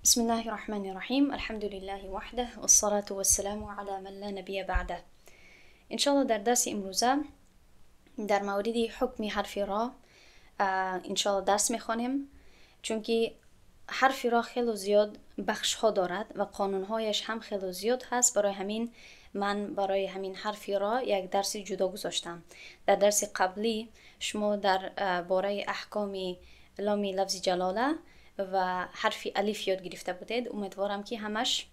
بسم الله الرحمن الرحیم. الحمد لله وحده والصلاة والسلام على من لا نبی بعده. انشالله در درس امروزه در مورد حکم حرف را انشالله درس میخوانیم، چون حرف را خیلی زیاد بخش ها دارد و قانون هایش هم خیلی زیاد هست. برای همین من برای همین حرف را یک درس جدا گذاشتم. در درس قبلی شما در باره احکام لام لفظ جلاله و حرف الف یاد گرفته بودید. امیدوارم که همش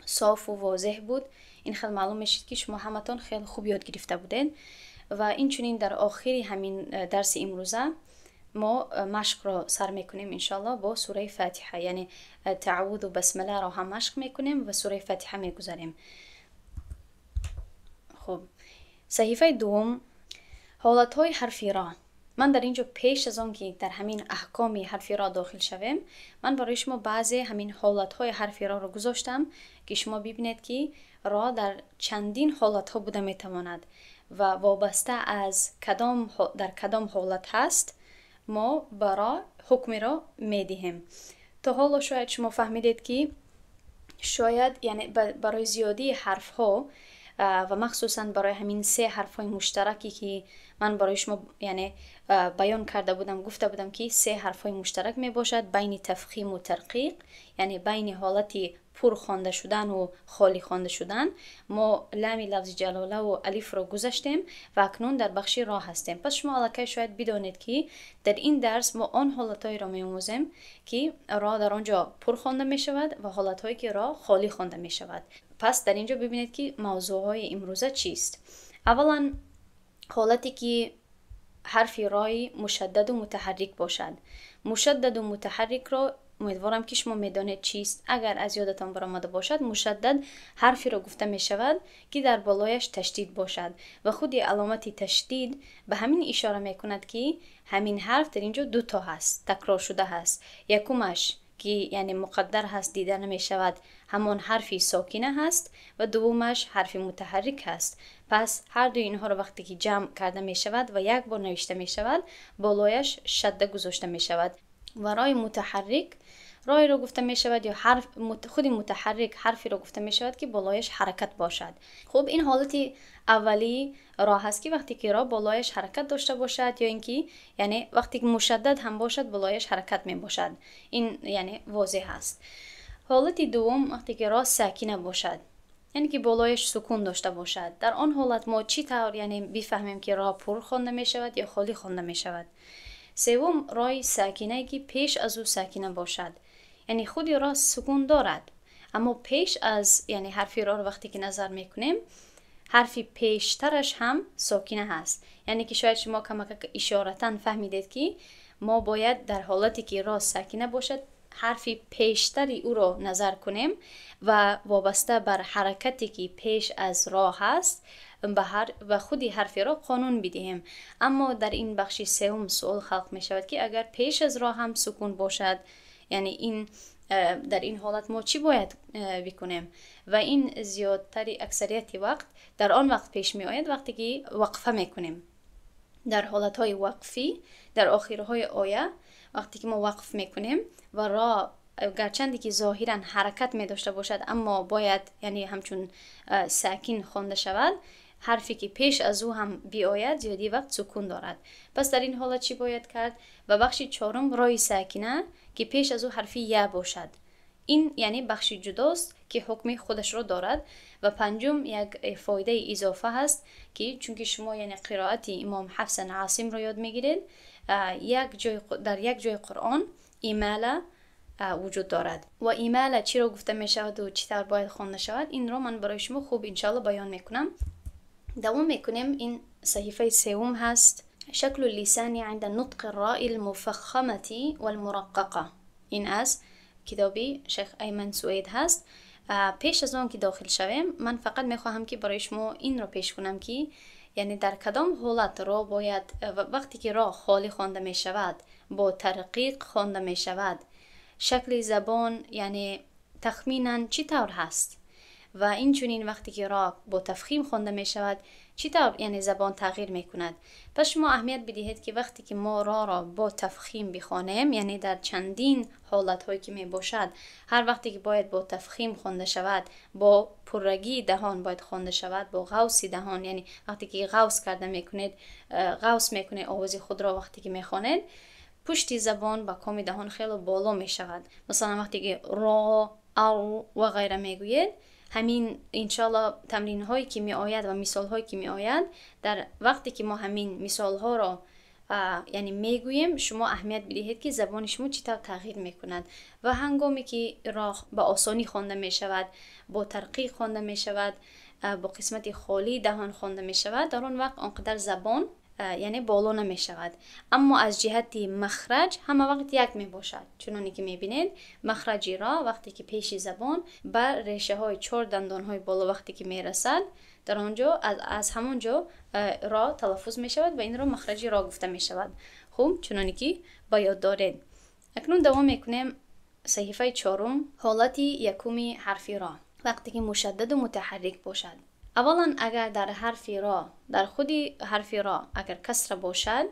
صاف و واضح بود. این خیلی معلوم میشد که شما همتون خیلی خوب یاد گرفته بودید. و این چنین در آخر همین درس امروزه ما مشق را سر میکنیم انشالله با سوره فاتحه، یعنی تعوذ و بسمله را هم مشق میکنیم و سوره فاتحه میگذاریم. خب، صحیفه دوم، حالتهای حرف را. من در اینجا پیش از آن که در همین احکام حرف را داخل شویم، من برای شما بعضی همین حالتهای حرف را رو گذاشتم که شما ببینید که را در چندین حالتها بوده میتواند و وابسته از کدام در کدام حالت هست ما برا حکم را میدهیم. تا حالا شاید شما فهمیدید که شاید یعنی برای زیادی حرف ها و مخصوصا برای همین سه حرف های مشترکی که من برای شما یعنی بیان کرده بودم، گفته بودم که سه حرف های مشترک می باشد بین تفخیم و ترقیق، یعنی بین حالت پر خوانده شدن و خالی خوانده شدن. ما لام لفظ جلاله و الف را گذاشتیم و اکنون در بخش را هستیم. پس شما الکی شاید بدانید که در این درس ما آن حالتهای را می‌آموزیم که را در آنجا پر خوانده می شود و حالتهایی که را خالی خوانده می شود. پس در اینجا ببینید که موضوع های امروزه چیست. اولا حالتی که حرف رای مشدد و متحرک باشد. مشدد و متحرک را امیدوارم که شما میدانید چیست. اگر از یادتان برآمده باشد، مشدد حرفی را گفته می شود که در بالایش تشدید باشد و خود علامت تشدید به همین اشاره می کند که همین حرف در اینجا دو تا هست، تکرار شده هست. یکمش که یعنی مقدر هست، دیده نمی شود، همان حرفی ساکنه هست و دومش حرف متحرک هست. پس هر دو اینها را وقتی که جمع کرده می شود و یک بار نوشته می شود، بالایش شده گذاشته می شود. و رای متحرک رای را گفته می شود یا حرف خود متحرک حرفی را گفته می شود که بالایش حرکت باشد. خب، این حالت اولی را هست که وقتی که را بالایش حرکت داشته باشد یا اینکه یعنی وقتی که مشدد هم باشد بالایش حرکت می باشد. این یعنی واضح است. حالت دوم وقتی که را ساکنه باشد، یعنی که بالایش سکون داشته باشد. در آن حالت ما چی طور یعنی بفهمیم که را پر خوانده می شود یا خالی خوانده می شود؟ سوم، رای ساکنه که پیش از او ساکنه باشد، یعنی خودی را سکون دارد اما پیش از یعنی حرفی را وقتی که نظر میکنیم حرفی پیشترش هم ساکنه هست. یعنی که شاید شما کمک اشارتا فهمیدید که ما باید در حالتی که را ساکنه باشد حرفی پیشتری او را نظر کنیم و وابسته بر حرکتی که پیش از را هست به خودی حرفی را قانون بدهیم. اما در این بخش سوم سوال خلق می شود که اگر پیش از را هم سکون باشد، یعنی این در این حالت ما چی باید بکنیم؟ و این زیادتری اکثریت وقت در آن وقت پیش می آید وقتی که وقفه میکنیم. در حالت های وقفی در آخرهای آیه وقتی که ما وقف میکنیم و را گرچندی که ظاهرا حرکت می داشته باشد اما باید یعنی همچون ساکن خوانده شود، حرفی که پیش از او هم بیاید زیادی وقت سکون دارد. پس در این حالت چی باید کرد؟ و بخش چهارم، رای ساکنه که پیش از او حرفی یا باشد. این یعنی بخش جداست که حکم خودش را دارد. و پنجم یک فایده اضافه هست که چونکه شما یعنی قرائت امام حفص عاصم را یاد میگیرید، یک جای در یک جای قرآن اماله وجود دارد و اماله چی را گفته می شود و چطور باید خوانده شود، این را من برای شما خوب انشالله بیان میکنم. دوام میکنیم. این صحیفه سوم هست، شکل اللسان عند نطق الراء المفخمة والمرققة. این از کتابی شیخ ایمن سوید هست. پیش از آن که داخل شویم من فقط میخواهم که برای شما این را پیش کنم که یعنی در کدام حالت را باید وقتی که را خالی خوانده می شود، با ترقیق خوانده می شود، شکل زبان یعنی تخمینا چی طور هست و این چنین وقتی که را با تفخیم خوانده می شود Чӣ тавр яъне забон тағйир мекунад? Пас шумо аҳамият бидиҳед, ки вақте ки мо роро бо тафхим бихонем, яъне дар чандин ҳолатҳое ки мебошад, ҳар вақте ки бояд бо тафхим хонда шавад, бо пуррагии даҳон бояд хонда шавад, бо ғавси даҳон, яъне вақте ки ғавс карда мекунед, ғавс мекунед овози худро вақте ки мехонед, пушти забон ба коми даҳон хело боло мешавад. Масалан, вақте ки ро, ав ва ғайра мегӯед, ҳамин иншоалло тамринҳое ки меояд ва мисолҳое ки меояд, дар вақте ки мо ҳамин мисолҳоро яъне мегӯем, шумо аҳамият бидиҳед, ки забони шумо чӣ тавр тағйир мекунад. Ва ҳангоме ки роҳ ба осонӣ хонда мешавад, бо тарқиқ хонда мешавад, бо қисмати холии даҳон хонда мешавад, дар он вақт он қадар забон яъне боло намешавад. Аммо аз ҷиҳати махраҷ ҳама вақт як мебошад. Чуноне ки мебинед, махраҷи ро вақте ки пеши забон ба решаҳои чор дандонҳои боло вақте ки мерасад, дар он ҷо аз ҳамон ҷо ро талаффуз мешавад ва инро махраҷи ро гуфта мешавад. Хуб, чуноне ки ба ёд доред. Акнун давом мекунем саҳифаи чорум, ҳолати якуми ҳарфи ро, вақте ки мушаддаду мутаҳаррик бошад. Аввалан, агар дар ҳарфи ро, дар худи ҳарфи ро агар касра бошад,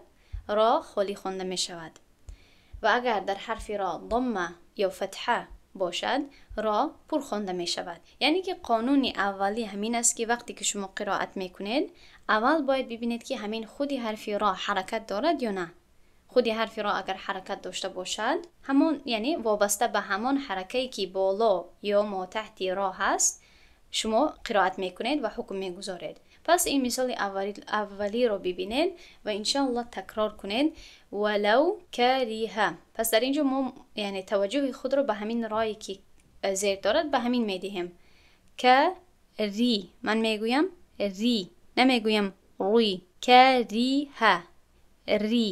ро холӣ хонда мешавад. Ва агар дар ҳарфи ро домма ё фатҳа бошад, ро пур хонда мешавад. Яъне ки қонуни аввалӣ ҳамин аст, ки вақте ки шумо қироат мекунед, аввал бояд бибинед, ки ҳамин худи ҳарфи ро ҳаракат дорад ё на. Худи ҳарфи ро агар ҳаракат дошта бошад, ҳамон, яъне вобаста ба ҳамон ҳаракае ки боло ё мотаҳти ро ҳаст, шумо қироат мекунед ва ҳукм мегузоред. Пас ин мисоли аввалиро бибинед ва иншоалло такрор кунед: валав кариҳа. Пас дар ин ҷо мо яъне таваҷҷӯҳи худро ба ҳамин рое ки зер дорад, ба ҳамин медиҳем. Ка ри, ман мегӯям ри, намегӯям руй. Кариҳа, ри,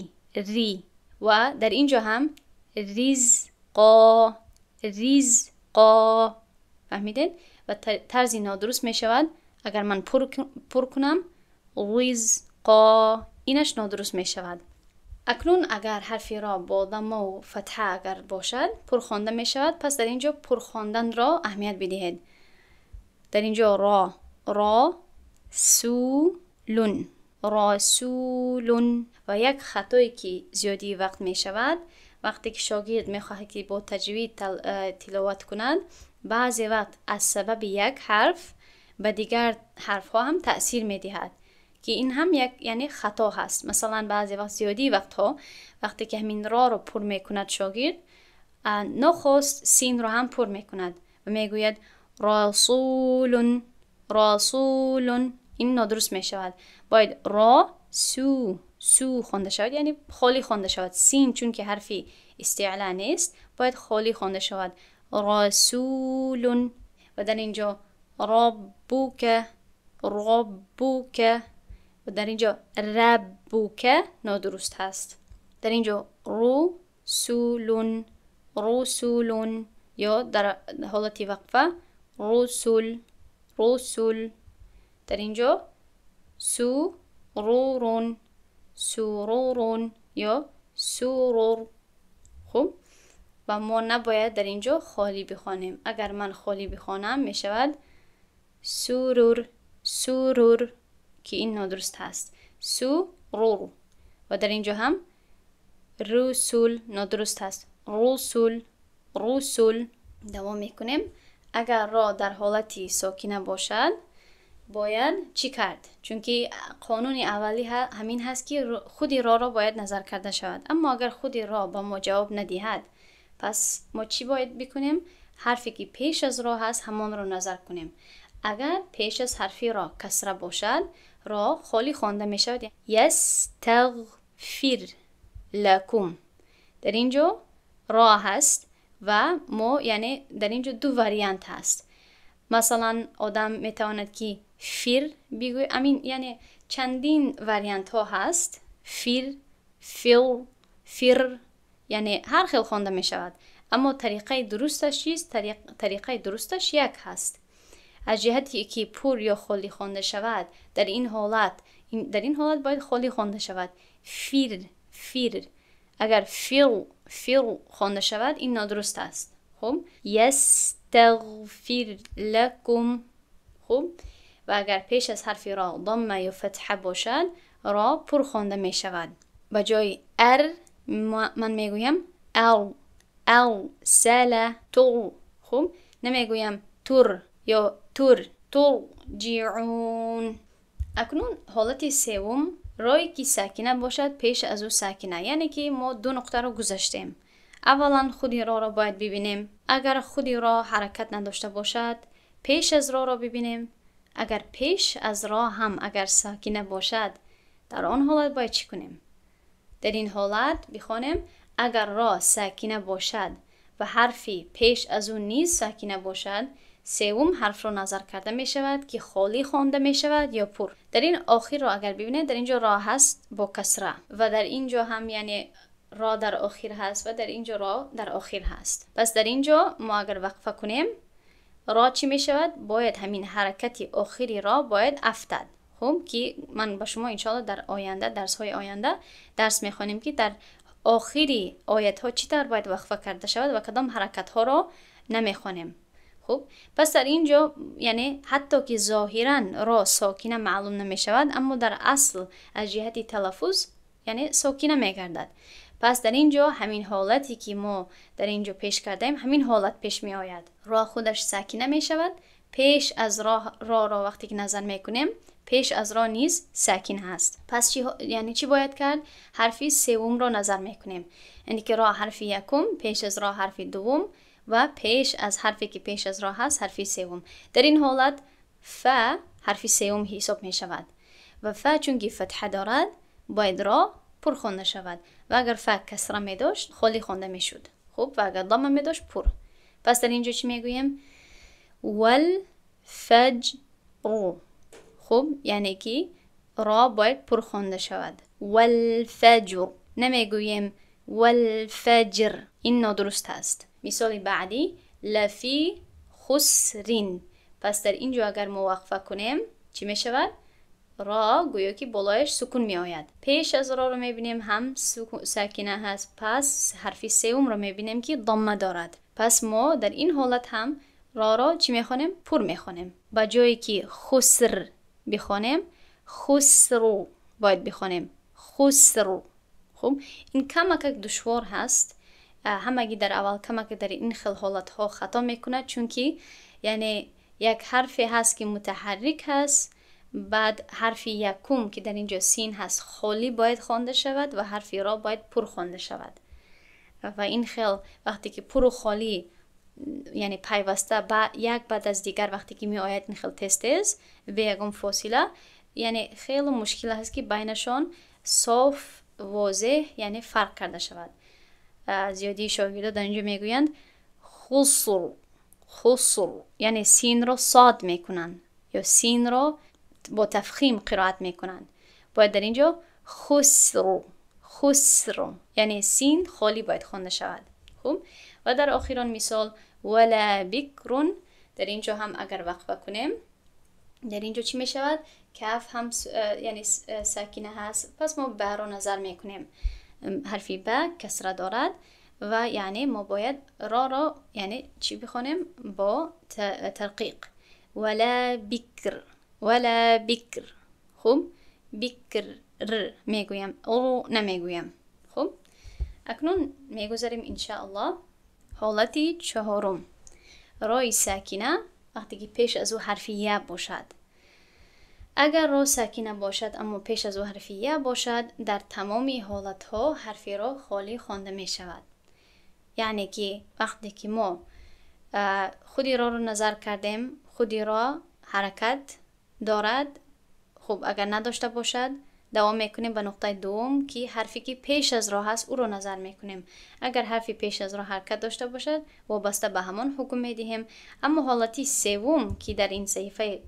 ри. Ва дар ин ҷо ҳам ризқо, ризқо. Фаҳмидед? Ва тарзи нодуруст мешавад агар ман пур кунам, ризқо, инаш нодуруст мешавад. Акнун агар ҳарфи ро бо даммаву фатҳа агар бошад, пур хонда мешавад. Пас дар ин ҷо пур хонданро аҳамият бидиҳед. Дар ин ҷо ро, ро, сулун, расулун. Ва як хатое ки зиёдии вақт мешавад, вақте ки шогирд мехоҳад ки бо таҷвид тиловат кунад, баъзе вақт аз сабаби як ҳарф ба дигар ҳарфҳо ҳам таъсир медиҳад, ки ин ҳам як яъне хато ҳаст. Масалан, баъзе вақт, зиёдии вақтҳо, вақте ки ҳамин роро пур мекунад шогирд, нохост синро ҳам пур мекунад ва мегӯяд расулун, расулун. Ин нодуруст мешавад. Бояд ро, су, су хонда шавад, яъне холӣ хонда шавад. Син чунки ҳарфи истеъло нест, бояд холӣ хонда шавад: расулун. Ва дар ин ҷо роббука, роббука. Ва дар ин ҷо раббука нодуруст ҳаст. Дар ин ҷо русулун, русулун ё дар ҳолати вақфа русул, русул. Дар ин ҷо сурурун, сурурун ё сурур. Хуб, ва мо набояд дар ин ҷо холӣ бихонем. Агар ман холӣ бихонам, мешавад сурур, сурур, ки ин нодуруст ҳаст. Сурур. Ва дар ин ҷо ҳам русул нодуруст ҳаст, русул, русул. Давом мекунем. Агар ро дар ҳолати сокина бошад, бояд чӣ кард? Чунки қонуни аввалӣ ҳамин ҳаст, ки худи роро бояд назар карда шавад. Аммо агар худи ро ба мо ҷавоб надиҳад, пас мо чӣ бояд бикунем? Ҳарфе ки пеш аз ро ҳаст, ҳамонро назар кунем. Агар пеш аз ҳарфи ро касра бошад, ро холӣ хонда мешавад: ястағфир лакум. Дар ин ҷо ро ҳаст ва мо яъне дар ин ҷо ду вариант ҳаст. Масалан, одам метавонад ки фир бигӯяд, амин, яъне чандин вариантҳо ҳаст: фир, фил, фир, яъне ҳар хел хонда мешавад. Аммо тариқаи дурусташ чист? Тариқаи дурусташ як ҳаст. Аз ҷиҳате ки пур ё холӣ хонда шавад, дар ин ҳолат бояд холӣ хонда шавад: фир, фир. Агар фил, фил хонда шавад, ин нодуруст аст. Хуб, ястағфир лакум. Хуб, و اگر پیش از حرف را ضمه یا فتحه باشد، را پر خوانده می شود. به جای ار من میگویم ال، ال، سل، تو. خب نمیگویم تور یا تور، ترجعون. اکنون حالت سوم، رایی که ساکنه باشد پیش از او ساکنه، یعنی که ما دو نقطه رو گذاشتیم. اولا خودی را را باید ببینیم، اگر خودی را حرکت نداشته باشد پیش از را را ببینیم، اگر پیش از را هم اگر ساکنه باشد در آن حالت باید چی کنیم؟ در این حالت بخوانیم اگر را ساکنه باشد و حرفی پیش از او نیز ساکنه باشد، سوم حرف را نظر کرده می شود که خالی خوانده می شود یا پر. در این آخر را اگر ببینید، در اینجا را هست با کسره و در اینجا هم یعنی را در آخر هست و در اینجا را در آخر هست. پس در اینجا ما اگر وقفه کنیم را چی می شود؟ باید همین حرکت آخری را باید افتد. خب که من با شما انشاءالله در آینده، درس های آینده درس می خوانیم که در آخری آیت ها چی طور باید وقفه کرده شود و کدام حرکت ها را نمی خوانیم. خب پس در اینجا یعنی حتی که ظاهرا را ساکنه معلوم نمی شود، اما در اصل از جهت تلفظ یعنی ساکنه می گردد. پس در اینجا همین حالتی که ما در اینجا پیش کردیم همین حالت پیش می آید. را خودش ساکنه می شود، پیش از را را, را وقتی که نظر می کنیم پیش از را نیز ساکن هست. پس چی، یعنی چی باید کرد؟ حرفی سوم را نظر می کنیم، یعنی که را حرف یکم، پیش از را حرف دوم و پیش از حرفی که پیش از را هست حرفی سوم. در این حالت ف حرف سوم حساب می شود و ف چون که فتحه دارد باید را پر خوانده شود و اگر ف کسره می داشت خالی خوانده می شد. خب و اگر ضمه می داشت پر. پس در اینجا چی می گوییم؟ والفجر. خب یعنی که را باید پر خوانده شود. والفجر، نمیگوییم والفجر، این نادرست است. مثال بعدی لفی خسرین. پس در اینجا اگر ما وقفه کنیم چی می شود؟ را گویا که بالایش سکون می آید. پیش از را رو می بینیم هم ساکنه هست، پس حرف سوم رو می بینیم که ضمه دارد. پس ما در این حالت هم را را چی می خوانیم؟ پر می خوانیم. با جایی که خسر بخوانیم خسرو باید بخوانیم، خسرو. خب این کمک دشوار هست، همگی در اول کمک در این خل حالت ها خطا میکنه، چون که یعنی یک حرف هست که متحرک هست، بعد حرف یکم که در اینجا سین هست خالی باید خوانده شود و حرف را باید پر خوانده شود و این خل وقتی که پر و خالی یعنی پیوسته با یک بعد از دیگر وقتی که می آید این خل تست به یکم فاصله، یعنی خیلی مشکل هست که بینشان صاف واضح یعنی فرق کرده شود. زیادی شاگردا در اینجا میگویند خسر، خسر، یعنی سین را صاد میکنند یا سین را با تفخیم قرائت میکنند. باید در اینجا خسر، خسر، یعنی سین خالی باید خوانده شود. خب و در آخران مثال ولا بکر، در اینجا هم اگر وقفه کنیم در اینجا چی می شود؟ کف هم یعنی ساکنه هست، پس ما با را نظر میکنیم. حرفی با کسره دارد و یعنی ما باید را را یعنی چی بخونیم؟ با ترقیق. ولا بکر، ولا بکر. خب بکر میگویم، او نمیگویم. خب اکنون میگذاریم انشاءالله حالتی چهارم، رای ساکنه وقتی که پیش از او حرف ی باشد. اگر را ساکنه باشد اما پیش از او حرف ی باشد، در تمامی حالت ها حرف را خالی خوانده می شود. یعنی که وقتی که ما خودی را رو نظر کردیم، خودی را حرکت دارد، خب اگر نداشته باشد دوام میکنیم به نقطه دوم که حرفی که پیش از راه هست او رو نظر میکنیم. اگر حرفی پیش از راه حرکت داشته باشد وابسته به همان حکم میدهیم. اما حالتی سوم که در این صحیفه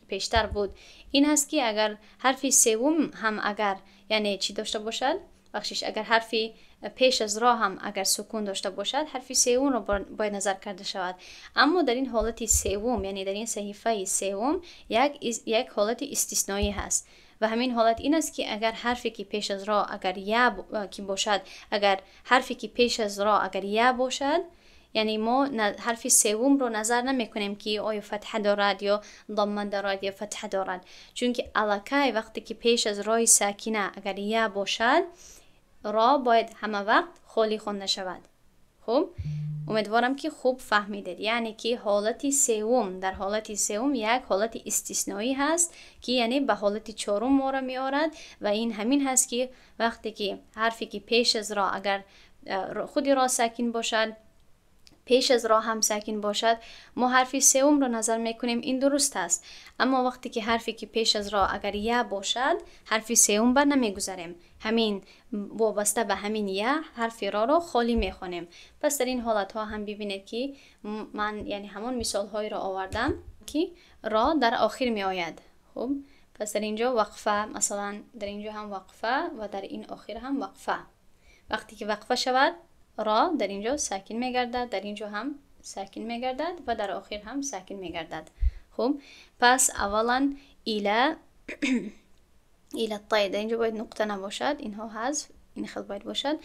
پیشتر بود این هست که اگر حرفی سوم هم اگر یعنی چی داشته باشد، بخشش اگر حرفی پیش از راه هم اگر سکون داشته باشد، حرف سوم را باید نظر کرده شود. اما در این حالت سوم یعنی در این صحیفه سوم یک حالت استثنایی هست و همین حالت این است که اگر حرفی که پیش از را اگر یا که باشد، اگر حرفی که پیش از را اگر یا باشد، یعنی ما حرف سوم رو نظر نمی کنیم که آیا فتحه دارد یا ضمه دارد یا فتحه دارد، چون که الکی وقتی که پیش از رای ساکنه اگر یا باشد، را باید همه وقت خالی خوانده شود. خب امیدوارم که خوب فهمیدید. یعنی که حالت سوم، در حالت سوم یک حالت استثنایی هست که یعنی به حالت چهارم ما را میآورد و این همین هست که وقتی که حرفی که پیش از را اگر خودی را ساکن باشد، پیش از را هم ساکن باشد، ما حرف سوم را نظر میکنیم، این درست است. اما وقتی که حرفی که پیش از را اگر یا باشد، حرف سوم بر نمیگذاریم، همین وابسته به همین یا حرف را را خالی میخوانیم. پس در این حالت ها هم ببینید که من یعنی همان مثال های را آوردم که را در آخر می آید. خب پس در اینجا وقفه، مثلا در اینجا هم وقفه و در این آخر هم وقفه. وقتی که وقفه شود، را در اینجا ساکن میگردد، در اینجا هم ساکن میگردد و در آخر هم ساکن میگردد. خب پس اولا إلى إلى الطير، در اینجا باید نقطه نباشد، اینها حذف، این خل باید باشد،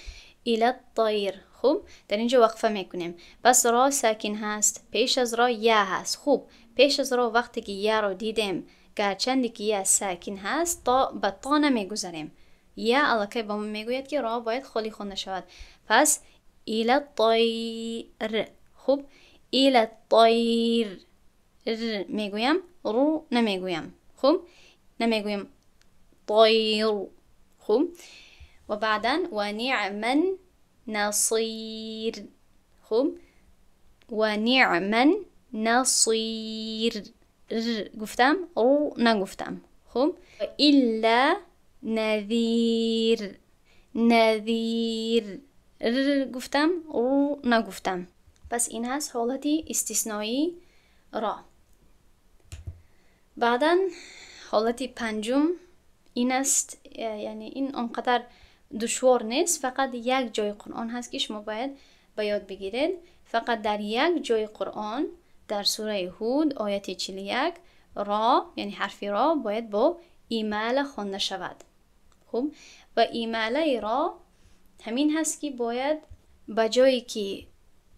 إلى الطير. خب در اینجا وقفه میکنیم. پس را ساکن هست، پیش از را یا هست. خب پیش از را وقتی که یا را دیدیم، گرچند که یا ساکن هست، تا به تا نمیگذاریم. یا الکی با ما میگوید که را باید خالی خوانده شود. پس إلى الطير. خب إلى الطير ر میگویم، رو نمیگویم. خب نمیگویم طير. خب و بعدا ونعم نصير. خب ونعم نصير، ر گفتم، رو نگفتم. خب إلا نذير، نذير، ر گفتم، رو نگفتم. پس این هست حالت استثنایی را. بعدا حالت پنجم این است، یعنی این آنقدر دشوار نیست، فقط یک جای قرآن هست که شما باید به یاد بگیرید. فقط در یک جای قرآن در سوره هود آیت 41 را، یعنی حرف را باید با ایماله خوانده شود. خب و ایماله را همین هست که باید به جایی که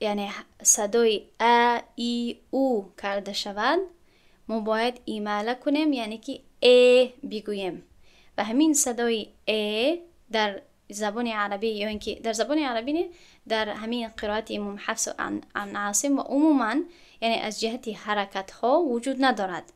یعنی صدای ا ای او کرده شود، ما باید ایماله کنیم، یعنی که ا بگوییم. و همین صدای ا در زبان عربی، یا اینکه در زبان عربی نه، در همین قرائت امام حفص عن عاصم و عموما یعنی از جهت حرکت ها وجود ندارد.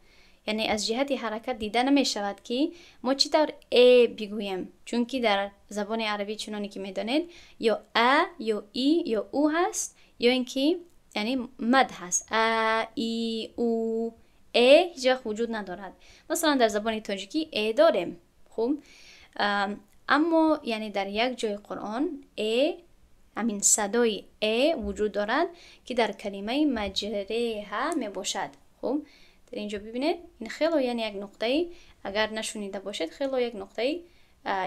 یعنی از جهت حرکت دیده نمی شود که ما چطور ا بگوییم، چون که در زبان عربی چنانی که میدانید یا ا یا ای یا او هست، یا اینکه یعنی مد هست، ا ای او ا هیچ وقت وجود ندارد. مثلا در زبان تاجیکی ا داریم. خب اما یعنی در یک جای قرآن ا، همین صدای ا وجود دارد که در کلمه مجریها می باشد. خب در اینجا ببینید، این خیلی یعنی یک نقطه، اگر نشنیده باشید خیلی یک نقطه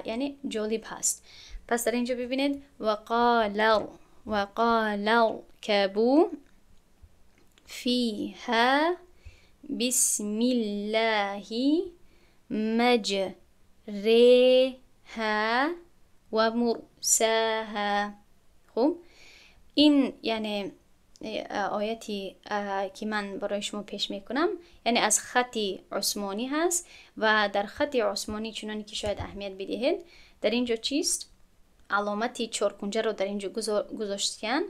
یعنی جالب هست. پس در اینجا ببینید وقال وقال اركبوا فيها بسم الله مجريها ومرساها. خب این یعنی آیتی که من برای شما پیش میکنم یعنی از خط عثمانی هست و در خط عثمانی چنانی که شاید اهمیت بدهید در اینجا چیست؟ علامت چهارکنجه رو در اینجا گذاشتن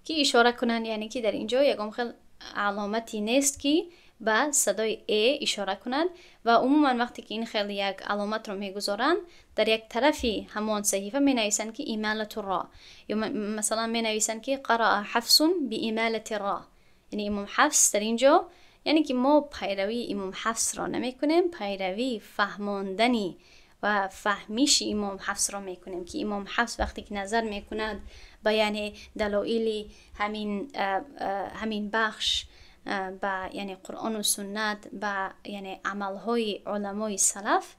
که اشاره کنن، یعنی که در اینجا یکم خیلی علامتی نیست که به صدای ا اشاره کند. و عموما وقتی که این خیلی یک علامت رو میگذارن در یک طرفی همان صحیفه می نویسن که إمالة الراء، یا مثلا می نویسن که قرأ حفص بإمالة الراء، یعنی امام حفص در اینجا، یعنی که ما پیروی امام حفص را نمی کنیم، پیروی فهماندنی و فهمیش امام حفص را میکنیم که امام حفص وقتی که نظر میکند به یعنی دلایل همین بخش به یعنی قرآن و سنت، به یعنی عملهای علمای سلف،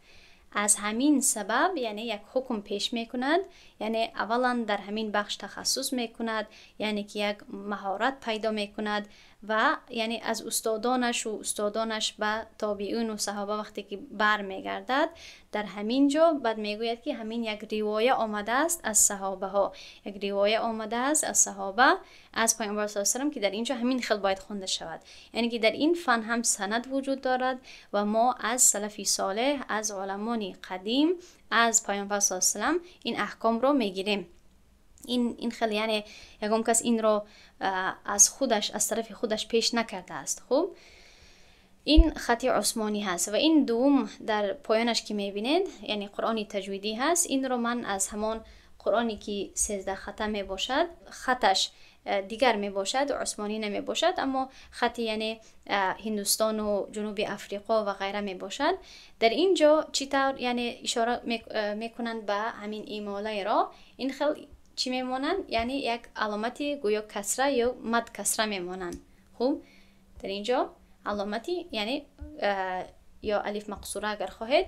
از همین سبب یعنی یک حکم پیش میکند، یعنی اولا در همین بخش تخصص میکند، یعنی که یک مهارت پیدا میکند و یعنی از استادانش و استادانش به تابعین و صحابه وقتی که بر میگردد در همین جا بعد میگوید که همین یک روایه آمده است از صحابه ها، یک روایه آمده است از صحابه аз Паёмбар саллаллоҳу алайҳи васаллам, ки дар инҷо ҳамин хел бояд хонда шавад. Яъне ки дар ин фан ҳам санад вуҷуд дорад ва мо аз салафи солеҳ, аз уламони қадим, аз Паёмбар саллаллоҳу алайҳи васаллам ин аҳкомро мегирем. Ин хел, яъне ягон кас инро аз худаш, аз тарафи худаш пеш накардааст. Хуб, ин хати усмонӣ ҳаст ва ин дуввум дар поёнаш ки мебинед, яъне Қуръони таҷвидӣ ҳаст. Инро ман аз ҳамон Қуръоне ки 13 хата мебошад, хаташ дигар мебошад, усмонӣ намебошад, аммо хати яъне Ҳиндустону Ҷунуби Африқо ва ғайра мебошад. Дар ин ҷо чӣ тавр яъне ишора мекунанд ба ҳамин имолаеро? Ин хел чӣ мемонанд? Яъне як аломати гӯё касра ё мад касра мемонанд. Хуб, дар ин ҷо аломати яъне ё алиф мақсура агар хоҳед,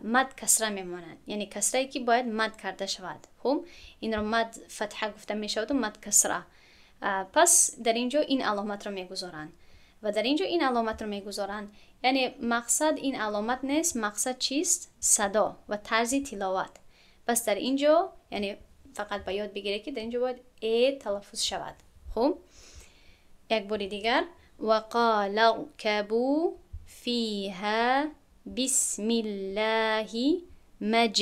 мад касра мемонанд, яъне касрае ки бояд мад карда шавад. Хуб, инро мад фатҳа гуфта мешаваду мад касра. Пас дар ин ҷо ин аломатро мегузоранд ва дар ин ҷо ин аломатро мегузоранд. Яъне мақсад ин аломат нест, мақсад чист? Садо ва тарзи тиловат. Пас дар ин ҷо яъне фақат ба ёд бигиред, ки дар ин ҷо бояд э талаффуз шавад. Хуб, як бори дигар: вақола ркабу фиҳа бисмиллаҳи маҷ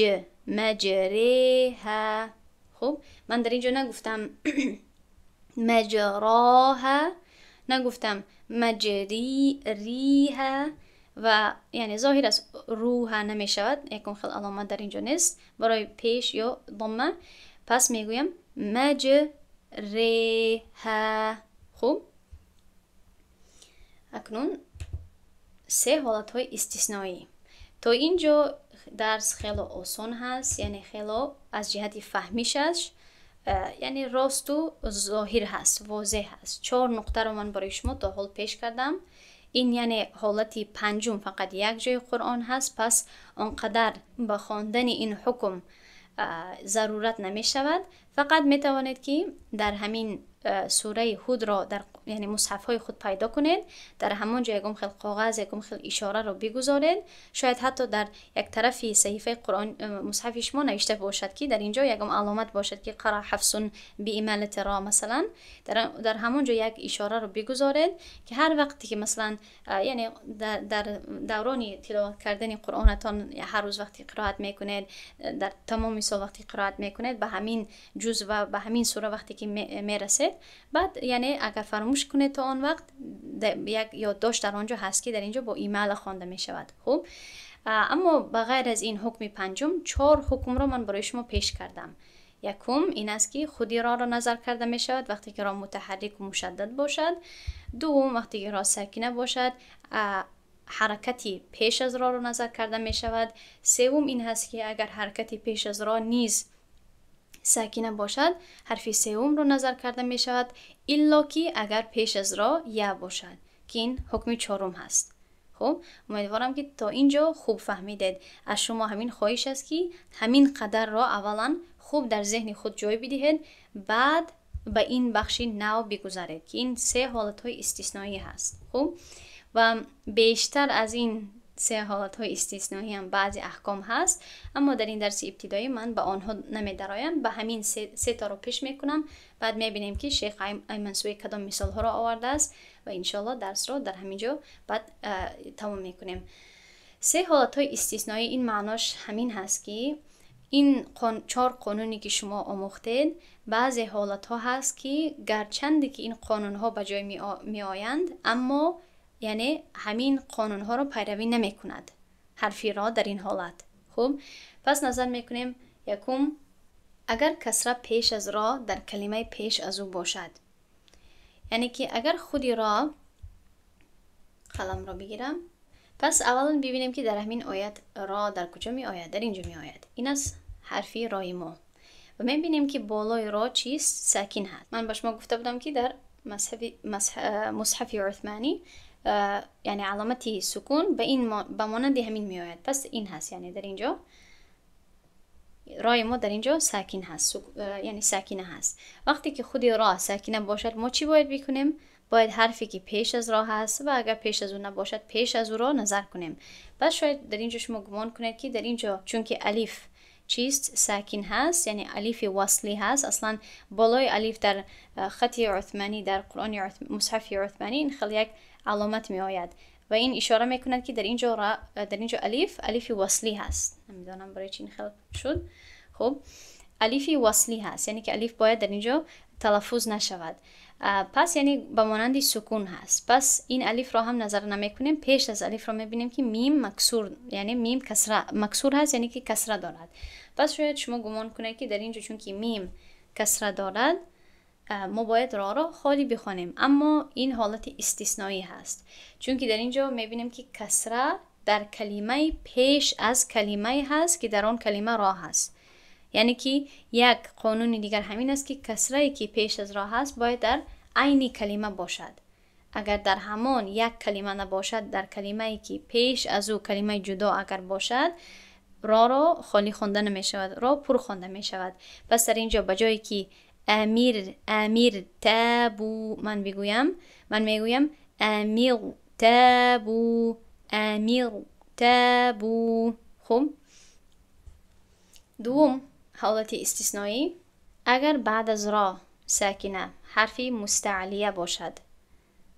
маҷреҳа. Хуб, ман дар ин ҷо нагуфтам маҷроҳа, нагуфтам маҷриҳа ва яъне зоҳир аст, рӯҳа намешавад, якон хел аломат дар ин ҷо нест барои пеш ё домма. Пас мегӯям маҷреҳа. Хуб, акнун се ҳолатҳои истисноӣ. То ин ҷо дарс хело осон ҳаст, яъне хело аз ҷиҳати фаҳмишаш яъне росту зоҳир ҳаст, возеҳ ҳаст. Чор нуқтаро ман барои шумо то ҳол пеш кардам. Ин яъне ҳолати панҷум фақат як ҷои Қуръон ҳаст, пас он қадар ба хондани ин ҳукм зарурат намешавад. Фақат метавонед, ки дар ҳамин сураи Ҳудро дар яъне мусҳафҳои худ пайдо кунед, дар ҳамон ҷо ягон хел коғаз, ягон хел ишораро бигузоред. Шояд ҳатто дар як тарафи саҳифаи Қуръон мусҳафи шумо навишта бошад, ки дар ин ҷо ягон аломат бошад, ки қара ҳафсун биималати ро масалан. Дар ҳамон ҷо як ишораро бигузоред, ки ҳар вақте ки масалан яъне дар даврони тиловат кардани Қуръонатон, ҳар рӯз вақти қироат мекунед, дар тамоми сол вақти қироат мекунед, ба ҳамин ҷуз ва ба ҳамин сура вақте ки мерасед, баъд яъне агар фаромӯш кунед, то он вақт як ёддошт дар он ҷо ҳаст, ки дар ин ҷо бо имала хонда мешавад. Хуб, аммо ба ғайр аз ин ҳукми панҷум, чор ҳукмро ман барои шумо пеш кардам. Якум ин аст, ки худи роро назар карда мешавад, вақте ки ро мутаҳаррику мушаддад бошад. Дуввум, вақте ки ро сакина бошад, ҳаракати пеш аз роро назар карда мешавад. Севум ин ҳаст, ки агар ҳаракати пеш аз ро низ сакина бошад, ҳарфи севумро назар карда мешавад, илло ки агар пеш аз ро я бошад, ки ин ҳукми чорум ҳаст. Хуб, умедворам, ки то ин ҷо хуб фаҳмидед. Аз шумо ҳамин хоҳиш аст, ки ҳамин қадарро аввалан хуб дар зеҳни худ ҷой бидиҳед, баъд ба ин бахши нав бигузаред, ки ин се ҳолатҳои истисноӣ ҳаст. Хуб, ва бештар аз ин се ҳолатҳои истисноӣ ҳам баъзе аҳком ҳаст, аммо дар ин дарси ибтидоӣ ман ба онҳо намедароям, ба ҳамин сетаро пеш мекунам. Баъд мебинем, ки шейх Аймансуи кадом мисолҳоро овардааст ва иншоалло дарсро дар ҳамин ҷо баъд тамом мекунем. Се ҳолатҳои истисноӣ, ин маънош ҳамин ҳаст, ки ин чор қонуне ки шумо омӯхтед, баъзе ҳолатҳо ҳаст, ки гарчанде ки ин қонунҳо ба ҷой меоянд, аммо яъне ҳамин қонунҳоро пайравӣ намекунад ҳарфи ро дар ин ҳолат. Хуб, пас назар мекунем: якум, агар касра пеш аз ро дар калимаи пеш аз ӯ бошад, яъне ки агар худи ро, қаламро бигирам. Пас аввалан бибинем, ки дар ҳамин оят ро дар куҷо меояд. Дар ин ҷо меояд. Ин аст ҳарфи рои мо ва мебинем, ки болои ро чист? Сакин ҳаст. Ман ба шумо гуфта будам, ки дар мусҳафи Уthманӣ яъне аломати сукун ба ин ба монанди ҳамин меояд. Пас ин ҳаст, яъне дар ин ҷо рои мо дар ин ҷо сакин ҳаст, яъне сакина ҳаст. Вақте ки худи ро сакина бошад, мо чӣ бояд бикунем? Бояд ҳарфе ки пеш аз ро ҳаст ва агар пеш аз ӯ набошад, пеш аз ӯро назар кунем. Пас шояд дар ин ҷо шумо гумон кунед, ки дар ин ҷо чунки алиф چیست؟ ساکن هست، یعنی الف وصلی هست. اصلا بالای الف در خط عثمانی، در قرآن مصحف عثمانی این خیلی یک علامت می آید و این اشاره میکند که در اینجا را، در اینجا الف، الف وصلی هست. نمیدانم برای چی این خیلی شد. خب، الف وصلی هست، یعنی که الف باید در اینجا تلفظ نشود. پس یعنی به مانند سکون هست. پس این الف را هم نظر نمیکنیم. پیش از الف را میبینیم که میم مکسور، یعنی میم کسره مکسور هست، یعنی که کسره دارد. پس شاید شما گمان کنید که در اینجا چون که میم کسره دارد، ما باید را را خالی بخوانیم، اما این حالت استثنایی هست، چون که در اینجا میبینیم که کسره در کلمه پیش از کلمه هست که در آن کلمه را هست. یعنی که یک قانون دیگر همین است که کسره که پیش از را هست باید در عین کلمه باشد. اگر در همان یک کلمه نباشد، در کلمه ای که پیش از او کلمه جدا اگر باشد، را را خالی خوانده نمی شود، را پر خوانده می شود. پس در اینجا به جایی که امیر امیر تابو من بگویم، من میگویم امیر تابو، امیر تابو. خب، دوم حالت استثنایی، اگر بعد از را ساکنه حرفی مستعلیه باشد،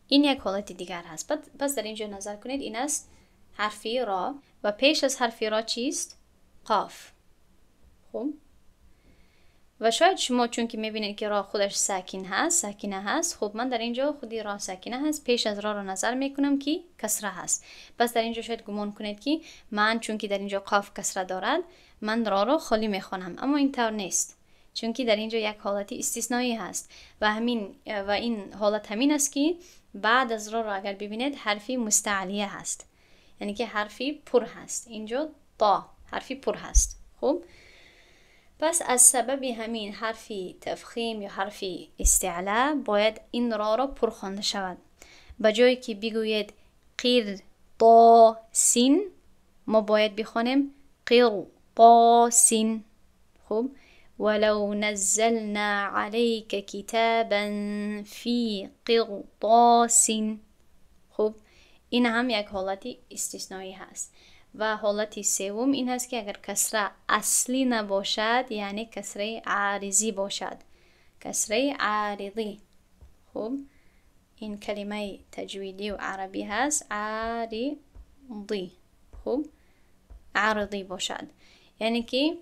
این یک حالت دیگر هست. پس در اینجا نظر کنید، این است حرفی را و پیش از حرفی را چیست؟ قاف. خب، و شاید شما چون که میبینید که را خودش ساکن هست، ساکنه هست. خب، من در اینجا خودی را ساکنه هست، پیش از را را نظر میکنم که کسره هست. پس در اینجا شاید گمان کنید که من چون که در اینجا قاف کسره دارد، من را را خالی میخوانم، اما این طور نیست، چون که در اینجا یک حالت استثنایی هست و این حالت همین است که بعد از را را اگر ببینید حرفی مستعلیه هست، یعنی که حرفی پر هست. اینجا طا حرفی پر هست. خب، پس از سبب همین حرفی تفخیم یا حرفی استعلا باید این را را پر خوانده شود. به جایی که بگوید قیر طا سین، ما باید بخوانیم قیر طا سین. خب، ولو نزلنا عليك كتابا في قرطاس. خب، این هم یک حالت استثنایی هست. و حالت سوم این هست که اگر کسره اصلی نباشد، یعنی کسره عارضی باشد، کسره عارضی. خب، این کلمه تجویدی و عربی هست، عارضی. خب، عارضی باشد، یعنی که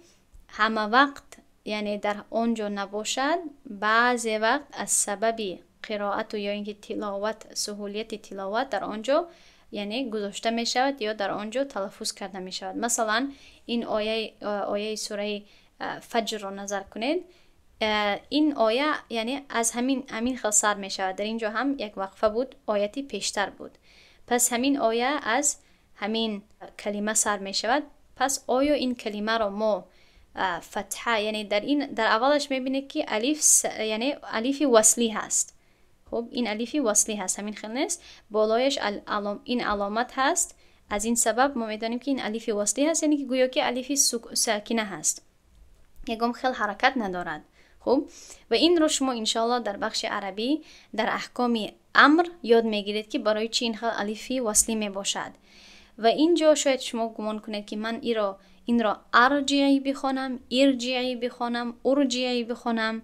همه وقت یعنی در آنجا نباشد، بعضی وقت از سبب قرائت و یا اینکه تلاوت، سهولیت تلاوت در آنجا یعنی گذاشته می شود یا در آنجا تلفظ کرده می شود. مثلا این آیه سوره فجر را نظر کنید. این آیه یعنی از همین خل سر می شود. در اینجا هم یک وقفه بود، آیتی پیشتر بود. پس همین آیه از همین کلمه سر می شود. پس آیا این کلمه را ما فتحه، یعنی در اولش میبینید که الف، یعنی الف وصلی هست. خب، این الف وصلی هست، همین خیلی نیست؟ بالایش این علامت هست. از این سبب ما میدانیم که این الف وصلی هست، یعنی که گویا که الف ساکنه هست، یکم خیلی حرکت ندارد. خب، و این رو شما انشالله در بخش عربی در احکام امر یاد میگیرید که برای چی این خیلی الفی وصلی می باشد. و اینجا شاید شما گمان کنید که من این را ارجعی بخوانم، ارجعی بخوانم، ارجعی بخوانم.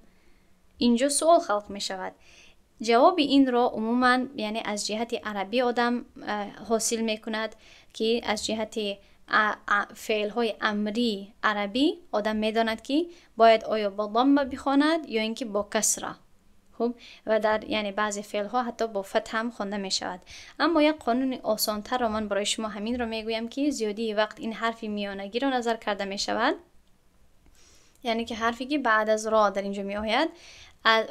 اینجا سوال خلق می شود. جواب این را عموما یعنی از جهت عربی آدم حاصل می کند که از جهت فعل های امری عربی آدم می داند که باید آیا با ضمه بخواند یا اینکه با کسره. خب، و در یعنی بعضی فعل ها حتی با فتح هم خوانده می شود. اما یک قانون آسان تر را من برای شما همین رو می گویم که زیادی وقت این حرف میانگی را نظر کرده می شود، یعنی که حرفی که بعد از را در اینجا می آید،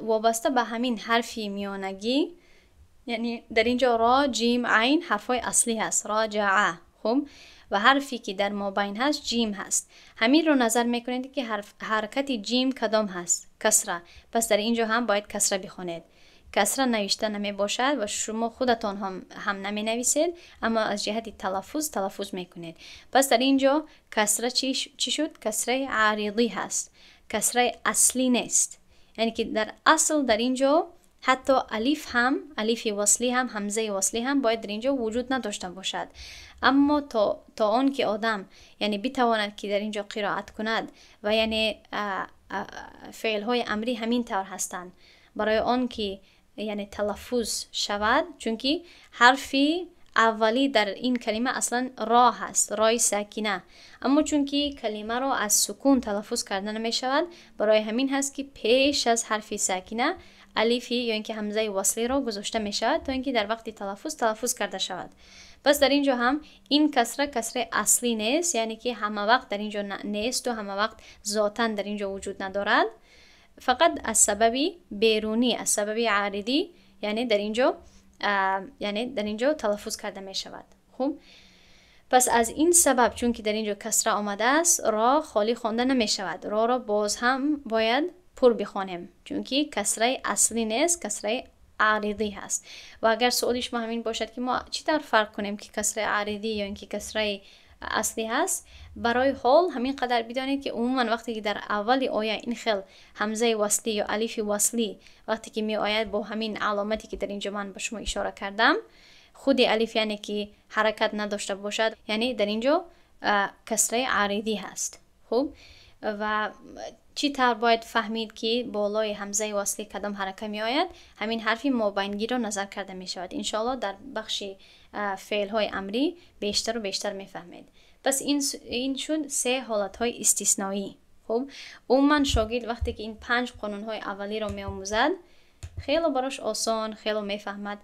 وابسته به همین حرفی میانگی، یعنی در اینجا را، جیم، عین حرفای اصلی هست، راجع. خب، و حرفی که در مابین هست جیم هست. همین رو نظر میکنید که حرکت جیم کدام هست؟ کسره. پس در اینجا هم باید کسره بخونید. کسره نوشته نمی باشد و شما خودتان هم نمی نویسید، اما از جهت تلفظ تلفظ میکنید. پس در اینجا کسره چی شد؟ کسره عارضی هست، کسره اصلی نیست. یعنی که در اصل در اینجا Ҳатто алиф ҳам, алифи васлӣ ҳам, ҳамзаи васлӣ ҳам бояд дар инҷо вуҷуд надошта бошад. Аммо то он ки одам, яъне, битавонад ки дар инҷо қироат кунад ва, яъне, феълҳои амрӣ ҳамин тавр ҳастанд, барои он ки, яъне, талаффуз шавад, чунки ҳарфи аввалӣ дар ин калима аслан ро ҳаст, рои сакина, аммо чунки калимаро аз сукун талаффуз карда намешавад, барои ҳамин ҳаст ки пеш аз ҳарфи сакина алифи ё ин ки ҳамзаи васлиро гузошта мешавад, то ин ки дар вақти талаффуз талаффуз карда шавад. Пас дар ин ҷо ҳам ин касра касраи аслӣ нест, яъне ки ҳама вақт дар ин ҷо несту ҳама вақт зотан дар ин ҷо вуҷуд надорад, фақат аз сабаби берунӣ, аз сабаби аридӣ, яъне дар ин ҷо, яъне дар ин ҷо талаффуз карда мешавад. Хуб, пас аз ин сабаб, чунки дар ин ҷо касра омадааст, ро холӣ хонда намешавад, роро боз ҳам бояд пур бихонем, чунки касраи аслӣ нест, касраи аридӣ ҳаст. Ва агар суоли шумо ҳамин бошад ки мо чӣ тавр фарқ кунем ки касраи аридӣ ё ин ки касраи аслӣ ҳаст, барои ҳол ҳамин қадар бидонед ки умуман вақте ки дар аввали оя ин хел ҳамзаи васлӣ ё алифи васлӣ вақте ки меояд бо ҳамин аломате ки дар ин ҷо ман ба шумо ишора кардам, худи алиф, яъне ки ҳаракат надошта бошад, яъне дар ин ҷо касраи аридӣ ҳаст. Хуб, ва чӣ тавр бояд фаҳмид ки болои ҳамзаи васлӣ кадом ҳарака меояд? Ҳамин ҳарфи мобайнгиро назар карда мешавад. Иншоалло, дар бахши феълҳои амрӣ бештару бештар мефаҳмед. Пас ин шуд се ҳолатҳои истисноӣ. Хуб, умуман шогирд вақте ки ин панҷ қонунҳои аввалиро меомӯзад, хело барош осон, хело мефаҳмад.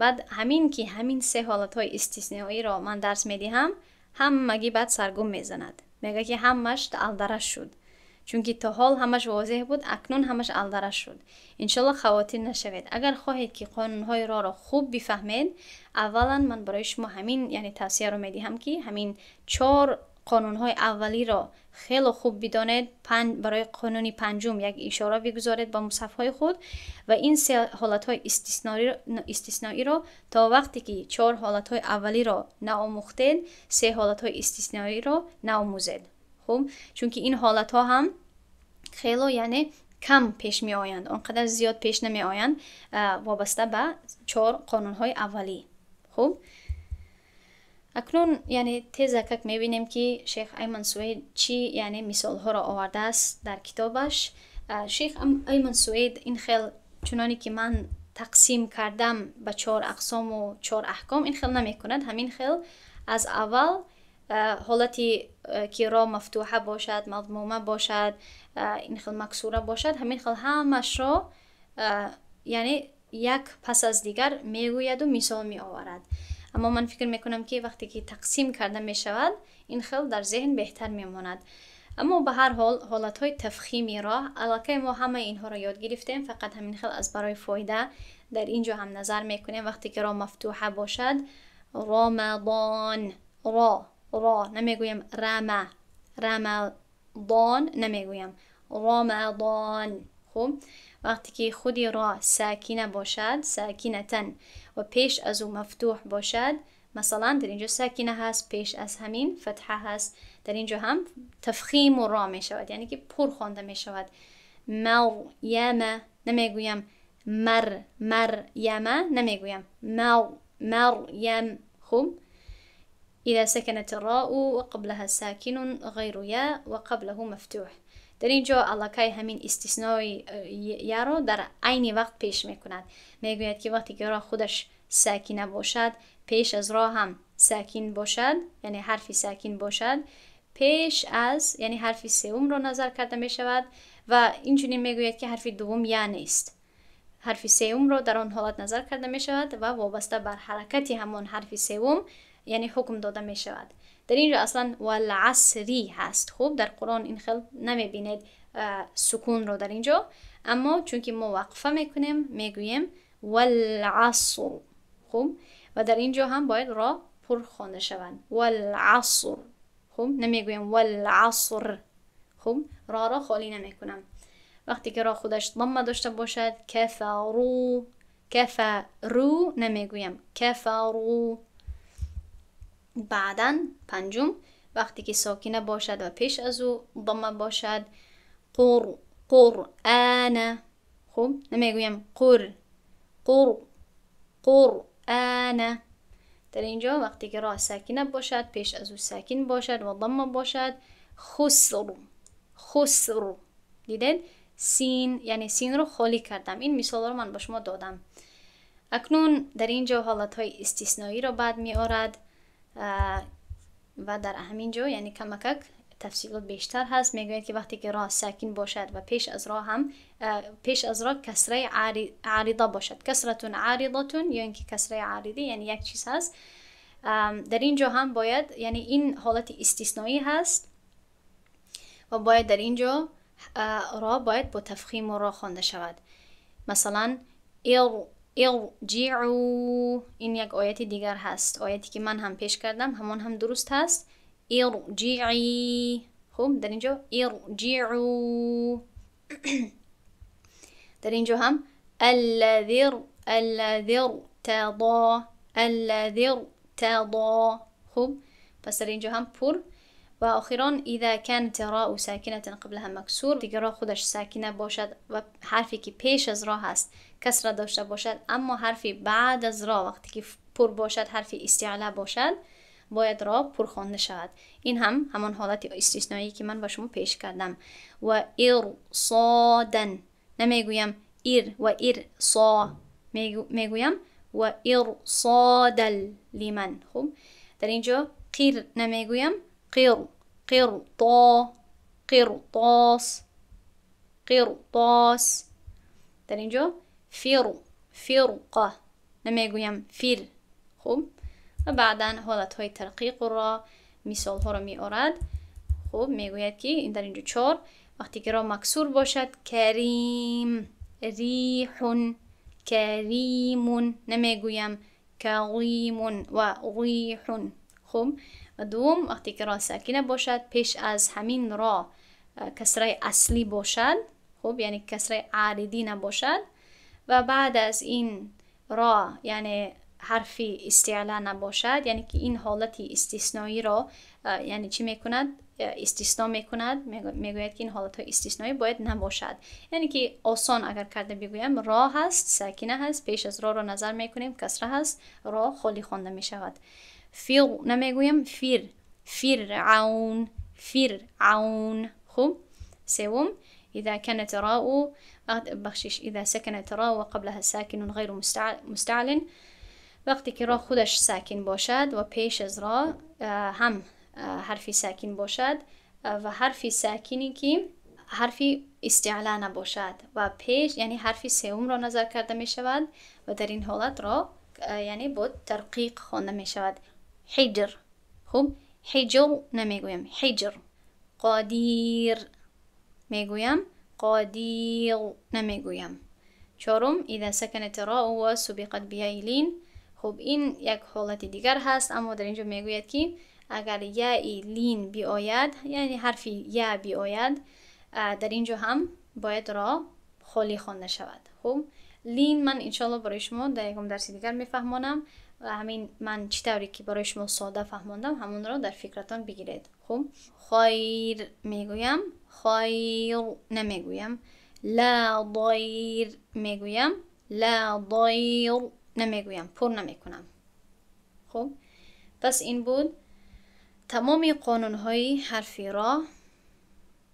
Баъд ҳамин ки ҳамин се ҳолатҳои истисноиро ман дарс медиҳам, ҳамагӣ баъд саргум мезанад, мегӯяд ки ҳамаш алдараш шуд, чунки то ҳол ҳамаш возеҳ буд, акнун ҳамаш алдараш шуд. Иншолло, хавотир нашавед. Агар хоҳед ки қонунҳои роро хуб бифаҳмед, аввалан ман барои шумо ҳамин, яъне, тавсияро медиҳам ки ҳамин чор қонунҳои аввалиро хело хуб бидонед, барои қонуни панҷум як ишора бигузоред ба мусҳафҳои худ ва ин се ҳолатҳои истисноиро то вақте ки чор ҳолатҳои аввалиро наомӯхтед, се ҳолатҳои истисноиро наомӯзед. Хуб, чунки ин ҳолатҳо ҳам хело, яъне, кам пеш меоянд, он қадар зиёд пеш намеоянд вобаста ба чор қонунҳои аввалӣ. Хуб, акнун, яъне, тезакак мебинем ки шейх Айман Суэйд чӣ, яъне, мисолҳоро овардааст дар китобаш. Шейх Айман Суэйд ин хел, чуноне ки ман тақсим кардам ба чор ақсому чор аҳком, ин хел намекунад. Ҳамин хел аз аввал ҳолати ки ро мафтуҳа бошад, мазмума бошад, ин хел максура бошад, ҳамин хел ҳамашро, яъне, як пас аз дигар мегӯяду мисол меоварад. Аммо ман фикр мекунам ки вақте ки тақсим карда мешавад, ин хел дар зеҳн беҳтар мемонад. Аммо ба ҳар ҳол, ҳолатҳои тафхими ро аллакай мо ҳамаи инҳоро ёд гирифтем, фақат ҳамин хел аз барои фоида дар ин ҷо ҳам назар мекунем. Вақте ки ро мафтуҳа бошад, ромадон, ро, ро намегӯям, рама, рамадон намегӯям, ромадон. Хуб, вақте ки худи ро сакина бошад, сакинатан, ва пеш аз ӯ мафтуҳ бошад, масалан, дар инҷо сакина ҳаст, пеш аз ҳамин фатҳа ҳаст, дар инҷо ҳам тафхиму ро мешавад, яъне ки пур хонда мешавад. Маряма намегӯям, мар, маряма намегӯям, мар, марям. Хуб, إذا سكنت الراء وقبلها ساكن غير ياء وقبله مفتوح. Дар ин ҷо аллакай ҳамин истиснои яро дар айни вақт пеш мекунад. Мегӯяд ки вақте ки ро худаш сакина бошад, пеш аз ро ҳам сакин бошад, яъне ҳарфи сакин бошад, пеш аз, яъне, ҳарфи сеюмро назар карда мешавад. Ва инчунин мегӯяд ки ҳарфи дуввум я нест, ҳарфи сеюмро дар он ҳолат назар карда мешавад ва вобаста бар ҳаракати ҳамон ҳарфи сеюм, яъне, ҳукм дода мешавад. Дар ин ҷо аслан валасри ҳаст. Хуб, дар Қуръон ин хел намебинед сукунро дар ин ҷо, аммо чунки мо вақфа мекунем, мегӯем валаср. Хуб, ва дар ин ҷо ҳам бояд ро пур хонда шавад, валаср. Хуб, намегӯем валаср. Хуб, роро холӣ намекунам. Вақте ки ро худаш дамма дошта бошад, кафару, кафару намегӯям, кафару. Баъдан панҷум, вақте ки сокина бошад ва пеш аз ӯ дамма бошад, қур, қуръана. Хуб, намегӯям қур. قر، قرآن. در اینجا وقتی که را ساکنه باشد، پیش از او ساکن باشد و ضمه باشد، خسر، خسر. دیدید؟ سین، یعنی سین رو خالی کردم. این مثال رو من با شما دادم. اکنون در اینجا حالت های استثنایی را بعد می آرد و در همین جا یعنی کمکک تفصیلات بیشتر هست. میگوید که وقتی که را ساکن باشد و پیش از را هم پیش از را کسره عارضه باشد، کسرتون عارضتون یا اینکه کسره عارضه، یعنی یک چیز هست. در اینجا هم باید، یعنی این حالت استثنایی هست و باید در اینجا را باید با تفخیم را خوانده شود. مثلا ارجعوا، این یک آیت دیگر هست، آیتی که من هم پیش کردم همان هم درست هست. ارجعی، خب در اینجا ارجعوا. در اینجا هم الذی الذی ارتضى، الذی ارتضى. خب پس در اینجا هم پر. و آخران اذا كانت راء ساکنة قبلها مکسور، دیگه را خودش ساکنه باشد و حرفی که پیش از را هست کسره داشته باشد، اما حرفی بعد از را وقتی که پر باشد، حرف استعلا باشد، باید را پر خوانده شود. این هم همان حالت استثنایی که من با شما پیش کردم. و ارصادا، نمیگویم ایر و ارصا، میگویم و ارصادا لمن. خب در اینجا قیر نمیگویم، قیر، قرطا، قرطاس، قرطاس. در اینجا فر، فرقه، نمیگویم فیر. خب و بعدا حالت های ترقیق را مثال ها را می آرد. خب میگوید که این در اینجا 4، وقتی که را مکسور باشد، کریم، ریح، کریم، نمیگویم کریم و ریح. خب و دوم وقتی که را ساکنه باشد، پیش از همین را کسره اصلی باشد، خب یعنی کسره عارضی نباشد، و بعد از این را یعنی حرف استعلا نباشد، یعنی که این حالت استثنایی را یعنی چی میکند؟ استثنا میکند. میگوید که این حالت های استثنایی باید نباشد. یعنی که آسان اگر کرده بگویم، را هست، ساکنه هست، پیش از را را نظر میکنیم، کسره هست، را خالی خوانده میشود. فیر نمیگویم، فیر، فرعون، فرعون. خب سوم إذا كانت راء، بخشش، إذا سكنت راء وقبلها ساكن غیر مستعلن، وقتی که را خودش ساکن باشد و پیش از را هم حرفی ساکن باشد و حرفی ساکنی که حرفی استعلا نباشد و پیش، یعنی حرف سوم را نظر کرده می شود و در این حالت را یعنی با ترقیق خوانده می شود. حجر، خب حجر نمیگویم، حجر. قدیر میگویم، قدیر نمیگویم. چهارم اذا سکنت راء و سبقت بیاء لین. خب این یک حالت دیگر هست، اما در اینجا میگوید که اگر یاء لین بیاید، یعنی حرف یا بیاید، در اینجا هم باید را خالی خوانده شود. خب لین من انشالله برای شما در یکم درس دیگر میفهمانم و همین من چی طوری که برای شما ساده فهماندم همون را در فکرتان بگیرید. خب خیر میگویم، خیر نمیگویم. لا ضیر میگویم، لا ضیر نمیگویم، پر نمیکنم. خب پس این بود تمام قانون های حرف را.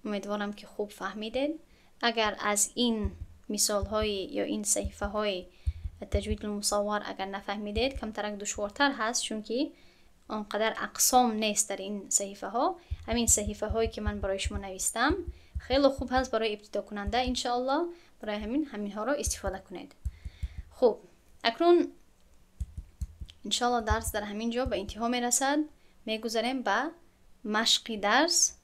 امیدوارم که خوب فهمیدید. اگر از این مثال های یا این صحیفه های تجوید المصور اگر نفهمیدید، کمترک دشوارتر هست، چون که آنقدر اقسام نیست در این صحیفه ها. همین صحیفه هایی که من برای شما نوشتم خیلی خوب هست برای ابتدا کننده انشاءالله. برای همین ها را استفاده کنید. خب اکنون انشاءالله درس در همین جا به انتها میرسد. میگذریم به مشق درس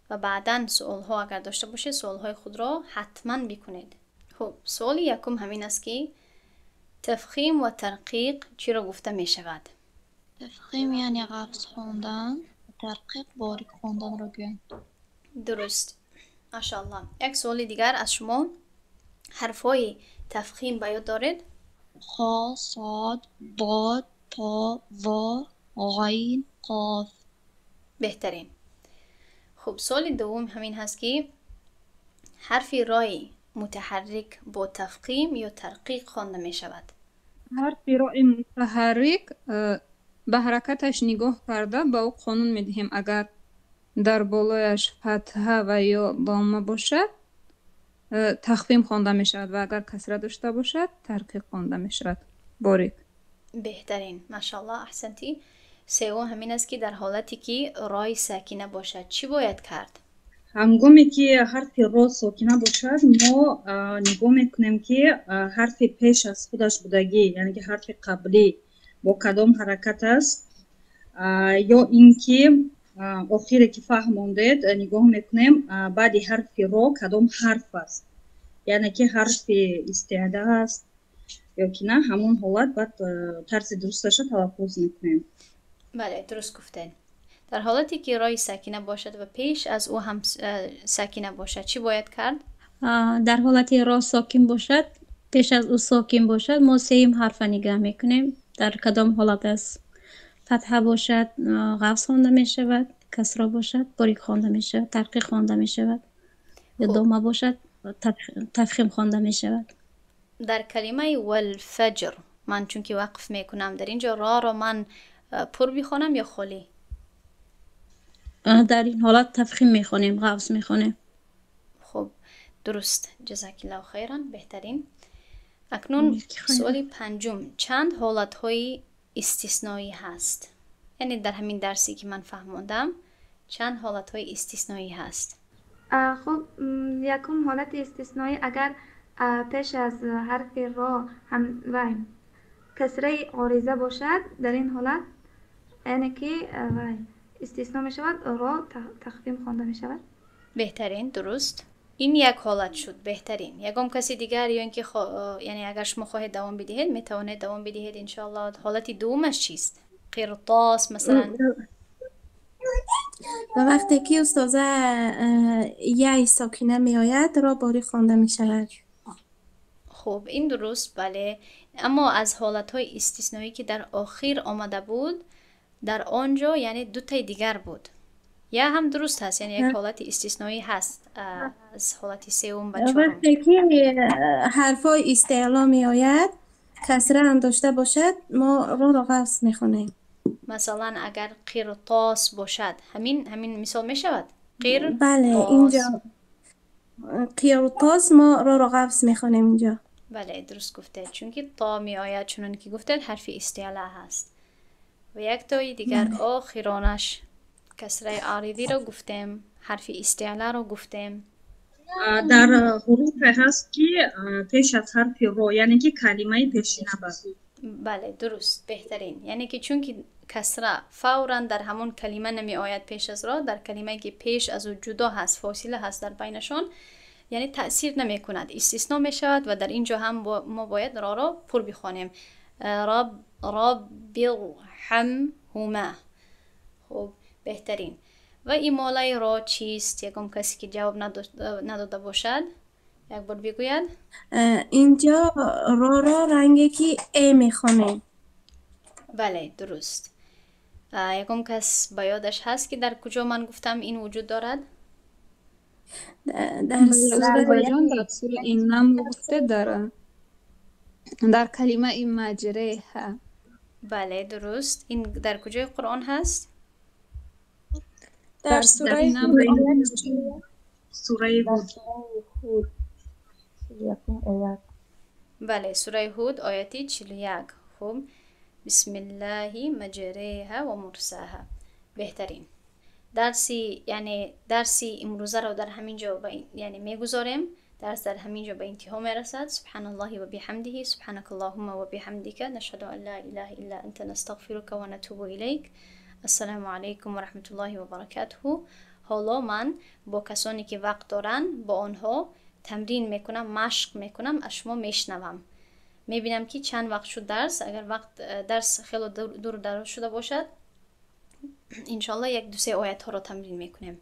و بعدا سوال ها اگر داشته باشید سوال های خود را حتما بکنید. خب سوال یکم همین است که تفخیم و ترقیق چی را گفته می شود؟ تفخیم یعنی غلظ خواندن، ترقیق باریک خواندن را گویند. درست، ماشاءالله. یک سوال دیگر از شما، حرفای تفخیم به یاد دارید؟ خا، صاد، ضاد، تا، ظا، غین، قاف. بهترین. خب سوال دوم همین هست که حرف رای متحرک با تفخیم یا ترقیق خوانده می شود؟ Ҳарфи рои мутаҳаррик ба ҳаракаташ нигоҳ карда ба ӯ қонун медиҳем. Агар дар болояш фатҳа ва ё домма бошад, тахфим хонда мешавад ва агар касра дошта бошад, тарқиқ хонда мешавад. Борик. Беҳтарин, машааллоҳ, аҳсантӣ. Сеюм ҳамин аст, ки дар ҳолате ки рои сакина бошад, чӣ бояд кард? Ҳангоме ки ҳарфи ро сокина бошад, мо нигоҳ мекунем, ки ҳарфи пеш аз худаш будагӣ, яъне ки ҳарфи қаблӣ бо кадом ҳаракат аст, ё ин ки охире ки фаҳмондед, нигоҳ мекунем, баъди ҳарфи ро кадом ҳарф аст, яъне ки ҳарфи истеъла аст ё ки на, ҳамон ҳолат баъд тарзи дурусташа талаффуз мекунем. Бале, дуруст гуфтед. Дар ҳолате ки рои сакина бошад ва пеш аз ӯ ҳам сакина бошад, чӣ бояд кард? Дар ҳолати ро сокин бошад, пеш аз ӯ сокин бошад, мо сеюм ҳарфа нигаҳ мекунем. Дар кадом ҳолат аст? Фатҳа бошад, ғафз хонда мешавад, касро бошад, борик хонда мешавад, тарқиқ хонда мешавад, ё дома бошад, тафхим хонда мешавад. Дар калимаи валфаҷр ман чунки вақф мекунам, дар ин ҷо роро ман пур бихонам ё холӣ? Дар ин ҳолат тафхим мехонем, ғафз мехонем. Хуб, дуруст. Ҷазакиллоҳу хайран, беҳтарин. Акнун суоли панҷум: чанд ҳолатҳои истисноӣ ҳаст? Яъне дар ҳамин дарсе ки ман фаҳмондам, чанд ҳолатҳои истисноӣ ҳаст? Хуб, якум ҳолати истисноӣ: агар пеш аз ҳарфи ро ҳам вай касраи ориза бошад, дар ин ҳолат, яъне ки вай истисно мешавад, ро тахфим хонда мешавад. Беҳтарин, дуруст. Ин як ҳолат шуд, беҳтарин. Ягон каси дигар ё ин ки, яъне агар шумо хоҳед давом бидиҳед, метавонед давом бидиҳед, иншоаллоҳ. Ҳолати дуввумаш чист? Қиртос масалан. Ва вақте ки, устоза, яи сокина меояд, ро борик хонда мешавад. Хуб, ин дуруст, бале. Аммо аз ҳолатҳои истисноӣ, ки дар охир омада буд, дар он ҷо яъне дутаи дигар буд. Я ҳам дуруст ҳаст, яъне як ҳолати истисноӣ ҳаст аз ҳолати сеюм ба чорум. Вақте ки ҳарфҳои истеъло меояд, касра ҳам дошта бошад, мо роро ғафз мехонем. Масалан, агар қиртос бошад, ҳамин мисол мешавад? Қир. Бале, инҷо қиртос, мо роро ғафз мехонем инҷо. Бале, дуруст гуфтед, чунки то меояд, чунон ки гуфтед, ҳарфи истеъла ҳаст. Ва яктои дигар, охиронаш, касраи оридиро гуфтем, ҳарфи истеъларо гуфтем. Дар ҳуруфе ҳаст, ки пеш аз ҳарфи ро, яъне ки калимаи пешина ба. Бале, дуруст, беҳтарин. Яъне ки чунки касра фавран дар ҳамон калима намеояд пеш аз ро, дар калимае ки пеш аз ӯ ҷудо ҳаст, фосила ҳаст дар байнашон, яъне таъсир намекунад, истисно мешавад ва дар ин ҷо ҳам мо бояд роро пур бихонем. Раб, раббирҳамҳума. Хуб, беҳтарин. Ва имолаи ро чист? Ягон касе ки ҷавоб надода бошад, як бор бигӯяд. Инҷо роро ранге ки э мехонем. Бале, дуруст. Ягон кас ба ёдаш ҳаст, ки дар куҷо ман гуфтам ин вуҷуд дорад? Дар Устозаҷон, дар сураи Намл гуфте, дар калимаи маҷреҳа. Бале, дуруст. Ин дар куҷои Қуръон ҳаст? Дар сураи Сураи Ҳуд. Бале, сураи Ҳуд, ояти 41. Хуб, бисмиллаҳи маҷреҳа ва мурсаҳа. Беҳтарин. Дарси, яъне дарси имрӯзаро дар ҳамин ҷо, яъне мегузорем. Дарс дар ҳамин ҷо ба интиҳо мерасад. Субҳаналлоҳи ва биҳамдиҳи, субҳанакаллоҳумма ва биҳамдика, нашҳаду ан ла илаҳа илла анта, настағфирука ва натубу илайк. Ассалому алайкум ва раҳматуллоҳи ва баракатуҳу. Ҳоло ман бо касоне ки вақт доранд, бо онҳо тамрин мекунам, машқ мекунам, аз шумо мешунавам, мебинам, ки чанд вақт шуд дарс. Агар вақт дарс хело дуру дароз шуда бошад, иншоалло, як ду се оятҳоро тамрин мекунем.